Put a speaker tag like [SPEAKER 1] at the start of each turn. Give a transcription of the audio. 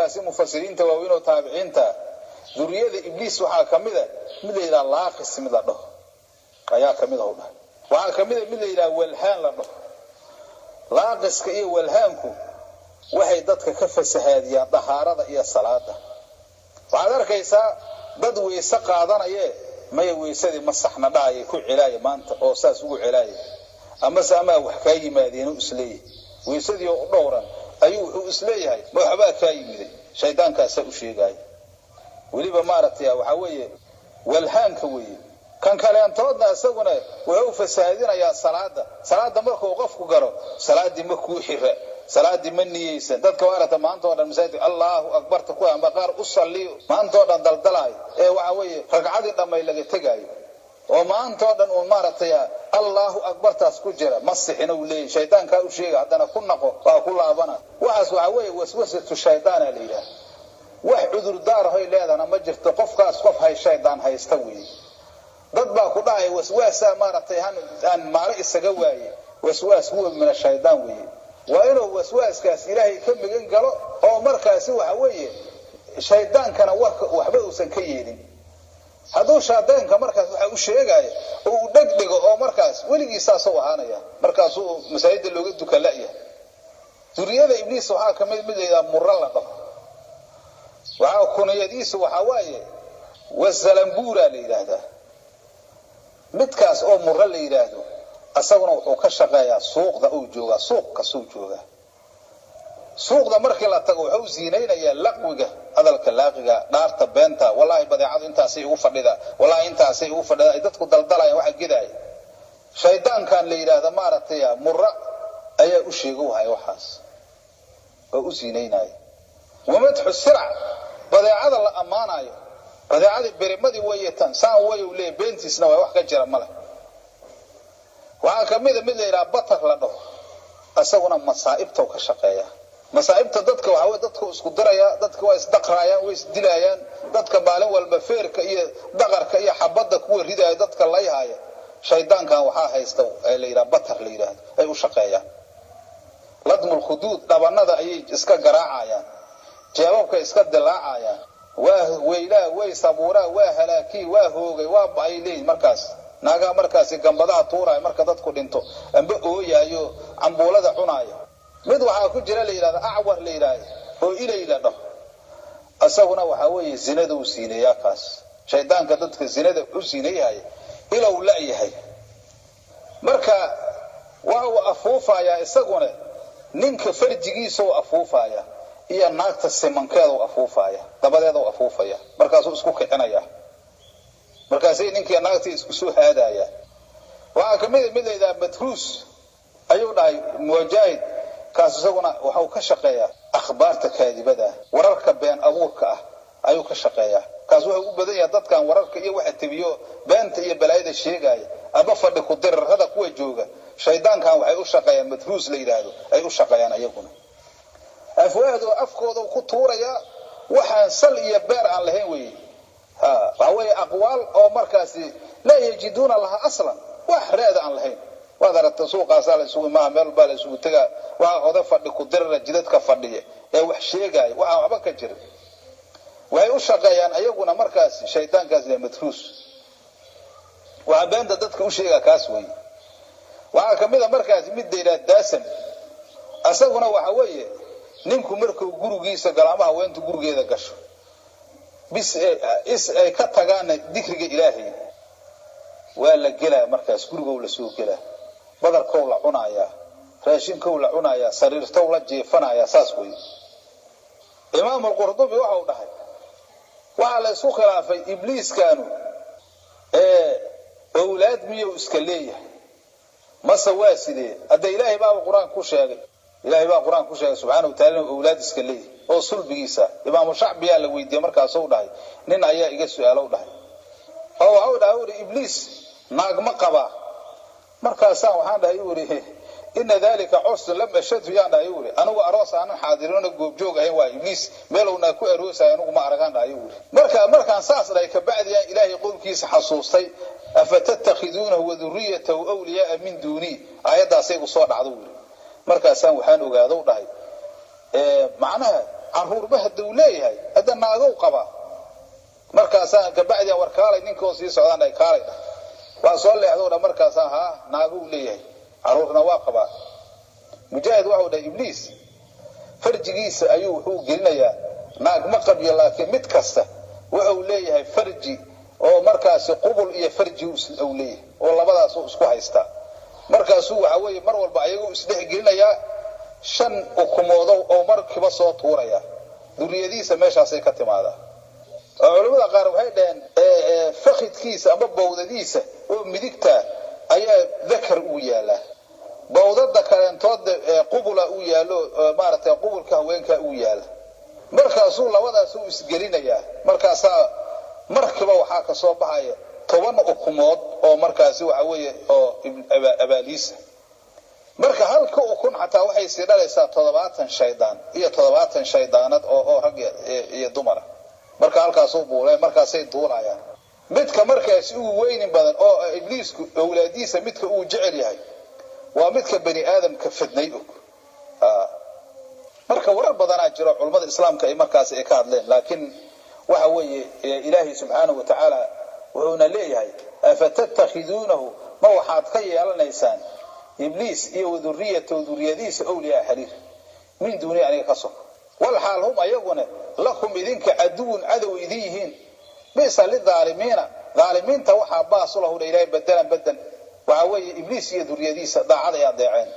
[SPEAKER 1] markaasi mufasiriinta waaweyn oo taabiciinta, duriyada ibliis waxaa ka mid a mid la yidhaha laaqis, mid la dhaho ayaa ka mid ah u dhahay. Waxaa ka mid a mid la yidhaha walhaan la dhaho. Laaqiska iyo walhaanku waxay dadka ka fasahaadiyaan dahaarada iyo salaada. Waxaad arkaysaa dad weyse qaadanayee, maya weysadii ma saxna dhahaya, ku celaaya maanta oo saas ugu celaaya, amase amaa wax kaa yimaadeen u isleeyahay. Weysadii oo u dhowran ayuu wuxuu isleeyahay ma waxbaa kaa yimiday, shaydaankaasaa u sheegaaya. Weliba maaragtay waxaa weeye walhaanka weeye. Kan kaleentoodna isaguna wuxuu fasahaadinayaa salaada. Salaada markuu qofku galo, salaadii ma kuu xira, salaadii ma niyeysan. Dadka waarata maanta oo dhan masaajidka Allahu akbarta ku amba qaar u salliyo maanta oo dhan daldalaayo, ee waxa weeye ragcadii dhammay laga tegaayo, oo maanta oo dhan uun maaragtay Allahu akbartaas ku jira, ma sixina uu leeyahy. Shaydaankaa u sheega, haddana ku naqo, waa ku laabana. Waxaas waxaa weeye waswasatu shaydaana la yidhaah. Wax cudurdaar hoy leedahana ma jirto. Qofkaas qof hay shaydaan haysta weeye. Dad baa ku dhahaya waswaasaa maaragtay aan maaro isaga waaye. Waswaas huwa min ashaydaan weeye. Waa inuu waswaaskaas Ilaahay ka magan galo, oo markaasi waxa weeye shaydaankana warka waxba uusan ka yeelin. Hadduu shaydaanka markaas waxa u sheegaya oo uu dheg dhigo, oo markaas weligii saasuu ahaanaya, markaasuu masaajidda looga duka la'yahay. Duriyada ibliis waxaa ka mid mid la yidhaha murro la dhaho. Waxaa kuniyadiisu waxaa waaye wasalambuura la yidhaahdaa. Midkaas oo murro la yidhaahdo asaguna wuxuu ka shaqeeyaa suuqda uu joogaa, suuq kasuu joogaa. Suuqda markii la tago wuxuu ziinaynayaa laqwiga, hadalka laaqiga, dhaarta beenta. Wallaahi badeecadu intaasay ugu fadhidaa, wallaahi intaasay ugu fadhidaa, ay dadku daldalayaan waxa gedaaya. Shaydaankan la yidhaahda maaragtay murra ayaa u sheega wahaya waxaas oo u ziinaynaya. Wamadxu sirac, badeecada la ammaanayo, badeecadii berimadii weeye, tan saan way uu leeyahy, beentiisna waa wax ka jira male. Waxaa ka mid a mid la yidhaha batar la dhaho, isaguna masaa'ibta ka shaqeeya. Masaa'ibta dadka waxaa weye dadka isku diraya, dadka waa isdaqraayaan, way isdilaayaan. Dadka maalin walba feerka iyo daqarka iyo xabadda kuwa ridaaya, dadka layhaaya, shaydaankan waxaa haysta ee la yidhaha batar la yidhaahdo ay u shaqeeyaan. Ladmul khuduud, dhabanada ayay iska garaacayaan, jeebabka iska dilaacayaan. Waa weylaa, way sabuuraa, waa halaakii, waa hoogay, waa ba-ay leeyihin. Markaas naagaha markaasi gambadaha tuuraayo marka dadku dhinto, amba ooyaayo, cambuulada cunaaya. Mid waxaa ku jira la yidhahda acwar la yidhaahdo oo ilay la dhaho, isaguna waxaa weeye zinada uu siineeyaa. Kaas shaydaanka dadka zinada u siineeyahaya ilow la-yahay. Marka waxa uu afuufayaa isaguna ninka farjigiisa uu afuufaya iyo naagta simankeeda uu afuufaya, dabadeeda uu afuufaya, markaasuu isku kicinaya, markaasay ninkii naagtii isku soo haadaya. Waxaa ka mid a mid la yidhaha madruus ayuu dhahay Mujaahid. Kaas isaguna waxau ka shaqeeyaa akhbaarta kaadibada ah, wararka been abuurka ah ayuu ka shaqeeyaa. Kaas wuxuu u badan yahay dadkan wararka iyo waxa tebiyo, beenta iyo balaayada sheegaya, ama fadhi ku dirirada kuwa jooga. Shaydaankan waxay u shaqeeyaan madruus la yidhaahdo ay u shaqeeyaan ayaguna. Afwaahdo afkooda ku tuurayaa waxaan sal iyo beer aan lahayn weeye. Ha, waxa weeye aqwaal oo markaasi laa yajiduuna laha aslan, wax raada aan lahayn. Waad aragta, suuqaasaa la isugu imaa, meel baa la isugu tegaa, waxaa oda fadhi ku dirira jidadka fadhiya ee wax sheegaya waxaan waxba ka jirin. Waxay u shaqeeyaan ayaguna markaas shaydaankaas ee madruus, waxaa beenta dadka u sheegaa kaas weeye. Waxaa ka mid a markaas mid la yidhaha daasam, asaguna waxa weeye ninku markuu gurigiisa galo ama haweentu gurigeeda gasho, bis is ay ka tagaana dikriga Ilaahay, waa la gelaa markaas gurigow la soo gelaa, badarkow la cunayaa, raashinkow la cunayaa, sariirtow la jiifanayaa, saas weeye. Imaam Alqurdubi waxau dhahay waxaa la isku khilaafay ibliiskaanu ee owlaad miyuu iska leeyahay mase waa sidee? Hadda Ilaahay baaba qur-aanka ku sheegay, Ilaahay baa qur-aanka ku sheegay subxaana wataala inuu owlaad iska leeyahay oo sulbigiisa. Imaamu Shacbiyaa la weydiiyey, markaasuu dhahay nin ayaa iga su-aalow dhahay oo waxau dhahay uri ibliis naag ma qabaa? Markaasaan waxaan dhahay uri ina dalika cursun lam ashadhu yaan dhahay uri, anigu aroos aanan xaadirinoo goobjoog ahayn waa ibliis meelowna ku aroosaya anigu ma aragaan dhahay uri. Marka markaan saas dhahay kabacdi yaan Ilaahay qowlkiisa xasuustay, afatattakhiduunahu wa duriyatahu awliyaaa min duunii, aayaddaasay u soo dhacdo uri. Markaasaan waxaan ogaadow dhahay macnaha Carruurba hadduu leeyahay hadda naagow qabaa. Markaasaan kabacdi war kaalay ninkoo sii socdaan ay kaalay dhah, waa soo leexdow dha. Markaasaa haa, naaguu leeyahay, carruurna waa qabaa. Mujaahid waxau dhahay Ibliis farjigiisa ayuu wuxuu gelinayaa naag ma qabyo, laakiin mid kasta wuxuu leeyahay farji oo markaasi qubul iyo farji uu leeyahay oo labadaasuu isku haystaa. Markaasuu waxa weeye mar walba ayaguu isdhex gelinayaa, 5 ukumoodow oo markiiba soo tuuraya. Duriyadiisa meeshaasay ka timaadaa. Oo culamada qaar waxay dhaheen fakhidkiisa ama bawdadiisa oo midigta ayaa dakar uu yaalaa, bawdada kaleentoodna qubula uu yaallo, maaragtay, qubulka haweenka uu yaala. Markaasuu labadaasuu isgelinayaa, markaasaa markiiba waxaa ka soo baxaya 10 ukumood oo markaasi waxa weeye oo abaaliisa. Marka halka ukun xataa waxay sii dhalaysaa 70 shaydaan iyo 70 shaydaanad oo rag iyo dumara. Marka halkaasuu buulay, markaasay duulayaan. Midka markaasi ugu weynin badan oo Ibliisku awlaadiisa midka uu jecel yahay waa midka bani aadamka fidnay og. Marka warar badanaa jiro culimmada islaamka ay markaasi ay ka hadleen, laakiin waxa weeye Ilaahay subxaanahu wa tacaala wuxuuna leeyahay: afatattakhiduunahu, ma waxaad ka yeelanaysaan Ibliis iyo waduriyatahu, duriyadiisa, awliyaa xiriir, min duuni, aniga ka soko, walxaal hum ayaguna lakum idinka caduwun, cadow idin yihiin? Bisa lidaalimiina, dhaalimiinta waxaa baas u lahudha Ilaahay, bedelan bedel. Waxaa weeye Ibliis iyo duriyadiisa daacad ay adeeceen.